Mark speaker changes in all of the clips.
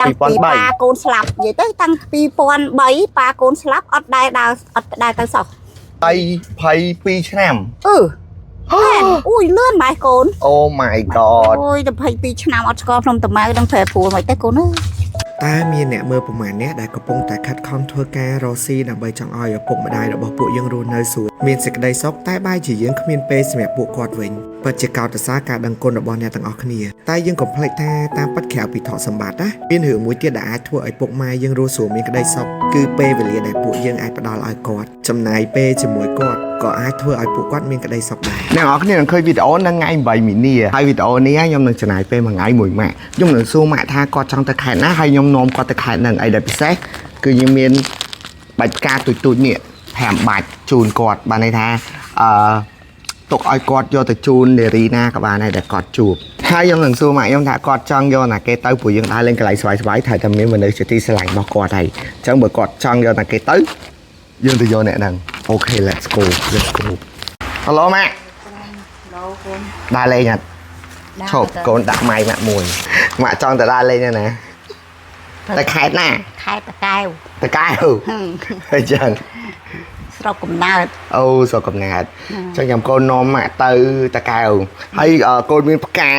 Speaker 1: តាំងពី
Speaker 2: 2003
Speaker 1: ប៉ាកូនស្លាប់និយាយទៅតាំងពី2003ប៉ាកូនស្លាប់អត់ដែរដើរអត់ដែរទៅសោះ
Speaker 2: 22ឆ្នាំ
Speaker 1: អឺមែនអូយលឿនម៉ែកូន
Speaker 2: Oh my god.
Speaker 1: អូយ22ឆ្នាំអត់ស្គាល់ភ្នំតាម៉ៅដឹងប្រែប្រួលមិនទេកូនអើយ
Speaker 3: តើមានអ្នកមើលប្រមាណអ្នកដែលកំពុងតែខិតខំធ្វើការរកស៊ីដើម្បីចង់ឲ្យឪពុកម្ដាយរបស់ពួកយើងរស់នៅស្រួលមានសេចក្តីសុខតែបែរជាយើងគ្មានពេលសម្រាប់ពួកគាត់វិញពិតជាកោតសរសើរការដឹងគុណរបស់អ្នកទាំងអស់គ្នាតែយើងកុំភ្លេចថាតាមពិតក្រៅពីថកសម្បត្តិណាមានរឿងមួយទៀតដែលអាចធ្វើឲ្យពុកម៉ែយើងរស់ស្រួលមានក្តីសុខគឺពេលវេលាដែលពួកយើងអាចផ្ដល់ឲ្យគាត់ចំណាយពេលជាមួយគាត់ក៏អាចធ្វើឲ្យពួកគាត់មានក្តីសុខដែរ
Speaker 2: អ្នកនរគ្នានឹងឃើញវីដេអូនៅថ្ងៃ8មីនាហើយវីដេអូនេះខ្ញុំនឹងចំណាយពេលមួយថ្ងៃមួយម៉ាក់ខ្ញុំនឹងសួរម៉ាក់ថាគាត់ចង់ទៅខេត្តណាហើយខ្ញុំនាំគាត់ទៅខេត្តហ្នឹងអីដែលពិសេសគឺខ្ញុំមានបាច់ផ្កាទូចទូចៗនេះ5បាច់ជូនគាត់បានន័យថាអឺទុកឲ្យគាត់យកទៅជូននារីណាក៏បានដែរដែលគាត់ជួបហើយខ្ញុំនឹងសួរម៉ាក់ខ្ញុំថាគាត់ចង់យកណាគេទៅព្រោះយើងដើរលេងកន្លែងស្វាយស្វាយត្រូវតែមានមនុស្សជាទីស្រឡាញ់របស់គាត់ហើយអញ្ចឹងបើគាត់ចង់យកណាគេទៅយើងទៅយកអ្នកហ្នឹង okay, let's go, let's go. Hello ម៉ាក់ ដើរលេងអត់ឈប់កូនដាក់ម៉ៃម៉ាក់មួយម៉ាក់ចង់ទៅដើរលេងហ្នឹងណាតែខេតណា
Speaker 1: ខេត្តតាកែវ
Speaker 2: តកែវ
Speaker 1: ហឹម
Speaker 2: អញ្ចឹង
Speaker 1: ស្រុកកំណើត
Speaker 2: អូស្រុកកំណើតអញ្ចឹងខ្ញុំកូននាំម៉ាក់ទៅតកែវហើយកូនមានផ្កា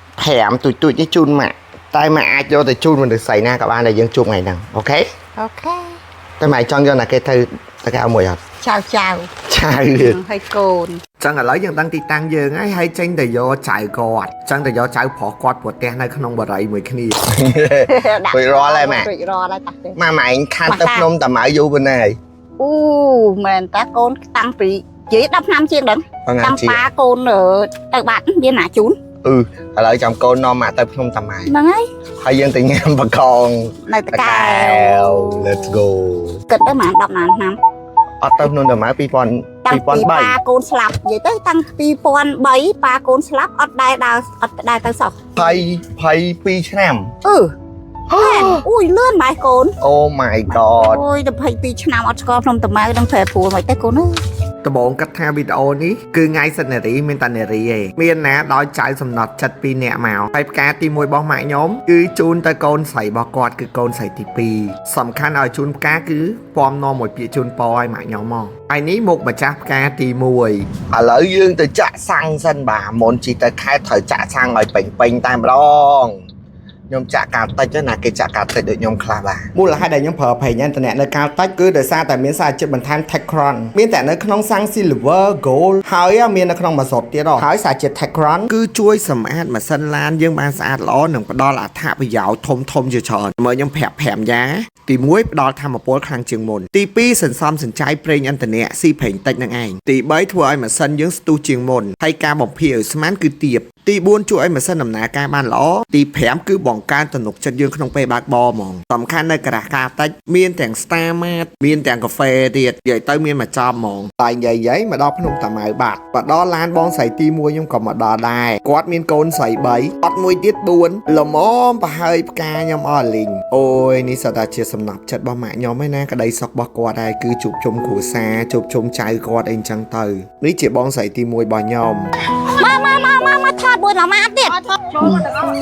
Speaker 2: 5ទូចទូចនេះជូនម៉ាក់តែម៉ាក់អាចយកទៅជូនមនុស្សស្រីណាក៏បានដែលយើងជួបថ្ងៃហ្នឹង okay
Speaker 1: Okay.
Speaker 2: តែម៉ាក់ចង់យកណាគេទៅតកែវមួយអត់
Speaker 1: ចៅចៅ
Speaker 2: ឆៅទៀត
Speaker 1: ហើយកូន
Speaker 3: ចឹងឥឡូវយើងដឹងទីតាំងយើងហើយហើយចេញទៅយកចៅគាត់ចឹងទៅយកចៅប្រុសគាត់ព្រោះផ្ទះនៅក្នុងបរិយមួយគ្នា
Speaker 2: រួចរាល់ហើយម៉ាក់
Speaker 1: រួចរាល់ហើយតាទេ
Speaker 2: ម៉ាក់ម៉ាក់ឯងខានទៅភ្នំតាម៉ៅយូរប៉ុណ្ណាហើយ
Speaker 1: អូមែនតាកូនតាំងពីនិយាយ10ឆ្នាំជាងដឹង
Speaker 2: ប៉ុណ្ណាជា
Speaker 1: តាំងប៉ាកូនទៅបាត់មានណាជូន
Speaker 2: អឺឥឡូវចាំកូននាំម៉ាក់ទៅភ្នំតាម៉ៅ
Speaker 1: ហ្នឹងហើយ
Speaker 2: ហើយយើងទៅញ៉ាំបកង
Speaker 1: នៅតកែវ
Speaker 2: Let's go.
Speaker 1: គិតទៅប្រហែល10ណានឆ្នាំ
Speaker 2: អត់ទៅភ្នំតាម៉ៅ2000
Speaker 1: តាំងពីប៉ា
Speaker 2: 2003
Speaker 1: កូនស្លាប់និយាយទៅតាំងពី2003ប៉ាកូនស្លាប់អត់ដែរដើរអត់ដែរទៅសោះ
Speaker 2: 22ឆ្នាំ
Speaker 1: អឺមែនអូយលឿនម៉ែកូន
Speaker 2: Oh my god.
Speaker 1: អូយ22ឆ្នាំអត់ស្គាល់ភ្នំតាម៉ៅដឹងប្រែប្រួលមិនទេកូនអើយ
Speaker 3: ដំបងគិតថាវីដេអូនេះគឺថ្ងៃសិទ្ធិនារីមានតែនារីឯងមានណាដោយចៅសំណត់ចិត្តពីរនាក់មកហើយផ្កាទី1របស់ម៉ាក់ខ្ញុំគឺជូនទៅកូនស្រីរបស់គាត់គឺកូនស្រីទី2សំខាន់ឲ្យជូនផ្កាគឺពំនាំមួយពាក្យជូនពរឲ្យម៉ាក់ខ្ញុំមកហើយនេះមុខម្ចាស់ផ្កាទី1
Speaker 2: ឥឡូវយើងទៅចាក់សាំងសិនបាទមុនជិះទៅខេត្តត្រូវចាក់សាំងឲ្យពេញពេញតែម្ដងខ្ញុំចាក់កាល់តិចណាគេចាក់កាល់តិចដូចខ្ញុំខ្លះបាទ
Speaker 3: មូលហេតុដែលខ្ញុំប្រើប្រេងឥន្ធនៈនៅកាល់តិចគឺដោយសារតែមានសារជាតិបន្ថែម Techron មានតែនៅក្នុងសាំង Silver Gold ហើយមាននៅក្នុងម៉ាស៊ូតទៀតហ៎ហើយសារជាតិ Techron គឺជួយសម្អាតម៉ាស៊ីនឡានយើងបានស្អាតល្អនិងផ្ដល់អត្ថប្រយោជន៍ធំធំជាច្រើនមើលខ្ញុំប្រាប់5យ៉ាងទី1ផ្ដល់ធម្មពលខ្លាំងជាងមុនទី2សន្សំសំចៃប្រេងឥន្ធនៈស៊ីប្រេងតិចនឹងឯងទី3ធ្វើឲ្យម៉ាស៊ីនយើងស្ទុះជាងមុនហើយការបំភាយឧស្ម័នគឺទាបទី4ជួយឲ្យម៉ាស៊ីនដំណើរការបានល្អទី5គឺបង្កើនទំនុកចិត្តយើងក្នុងពេលបើកបរហ្មងសំខាន់នៅការ៉ាស់កាតិចមានទាំង Star Mart មានទាំងកាហ្វេទៀតនិយាយទៅមានមកចប់ហ្មងតែនិយាយៗមកដល់ភ្នំតាម៉ៅបាត់មកដល់ឡានបងស្រីទី1ខ្ញុំក៏មកដល់ដែរគាត់មានកូនស្រី3អត់មួយទៀត4ល្មមប្រហើយផ្កាខ្ញុំអស់លីងអូយនេះសុទ្ធតែជាសំណប់ចិត្តរបស់ម៉ាក់ខ្ញុំឯណាក្តីសុខរបស់គាត់ដែរគឺជួបជុំគ្រួសារជួបជុំចៅគាត់អីចឹងទៅនេះជាបងស្រីទី1របស់ខ្ញុំ
Speaker 1: មកមកមកមកមកថតមួយឡាម៉ាទៀត
Speaker 4: ចូលមកទាំងអស់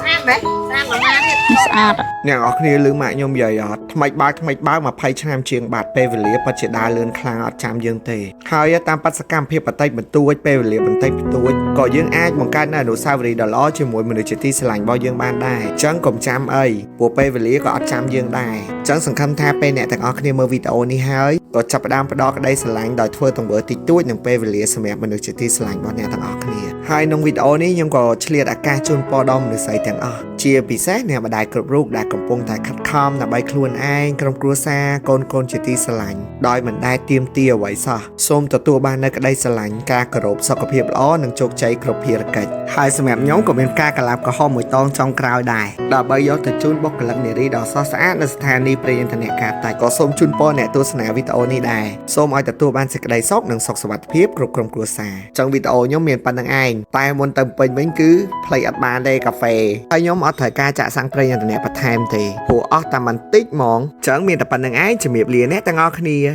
Speaker 4: ស្អាតទេស្អាតមកណាទៀត
Speaker 1: ស្អាត
Speaker 3: អ្នកនរគ្នាលឺម៉ាក់ខ្ញុំនិយាយអត់ថ្មិចបើថ្មិចបើ20ឆ្នាំជាងបាត់ពេលវេលាពិតជាដើរលឿនខ្លាំងអត់ចាំយើងទេហើយតាមបច្ចកម្មភាពបន្តិចបន្តួចពេលវេលាបន្តិចបន្តួចក៏យើងអាចបង្កើតនូវអនុស្សាវរីយ៍ដ៏ល្អជាមួយមនុស្សជាទីស្រឡាញ់របស់យើងបានដែរអញ្ចឹងកុំចាំអីព្រោះពេលវេលាក៏អត់ចាំយើងដែរអញ្ចឹងសង្ឃឹមថាពេលអ្នកទាំងអស់គ្នាមើលវីដេអូនេះហើយក៏ចាប់ផ្ដើមផ្ដល់ក្តីស្រឡាញ់ដោយធ្វើទង្វើតិចតួចនិងពេលវេលាសម្រាប់មនុស្សជាទីស្រឡាញ់របស់អ្នកទាំងអស់គ្នាហើយក្នុងវីដេអូនេះខ្ញុំក៏ឆ្លៀតឱកាសជូនពរដល់មនុស្សស្រីទាំងអស់ជាពិសេសអ្នកម្ដាយគ្រប់រូបដែលកំពុងតែខិតខំដើម្បីខ្លួនឯងក្រុមគ្រួសារកូនកូនជាទីស្រឡាញ់ដោយមិនដែលទាមទារអ្វីសោះសូមទទួលបាននូវក្តីស្រឡាញ់ការគោរពសុខភាពល្អនិងជោគជ័យគ្រប់ភារកិច្ចហើយសម្រាប់ខ្ញុំក៏មានការកលាបក្រហមមួយតងចុងក្រោយដែរដើម្បីយកទៅជូនបុគ្គលិកនារីដ៏ស្រស់ស្អាតនៅស្ថានីយ៍ប្រេងឥន្ធនៈកាតាច់ក៏សូមជូនពរអ្នកទស្សនាវីដេអូនេះដែរសូមឲ្យទទួលបានសេចក្តីសុខនិងសុខសុវត្ថិភាពគ្រប់ក្រុមគ្រួសារចឹងវីដេអូខ្ញុំមានប៉ុណ្្នឹងឯងតែមុនទៅពេញវិញគឺផ្លៃអត់បានទេកាហ្វេហើយខ្ញុំអត់ត្រូវការចាក់សាំងប្រេងឥន្ធនៈបន្ថែមទេព្រោះអស់តែបន្តិចហ្មងចឹងមានតែប៉ុណ្្នឹងឯងជំរាបលាអ្នកទាំងអស់គ្នា។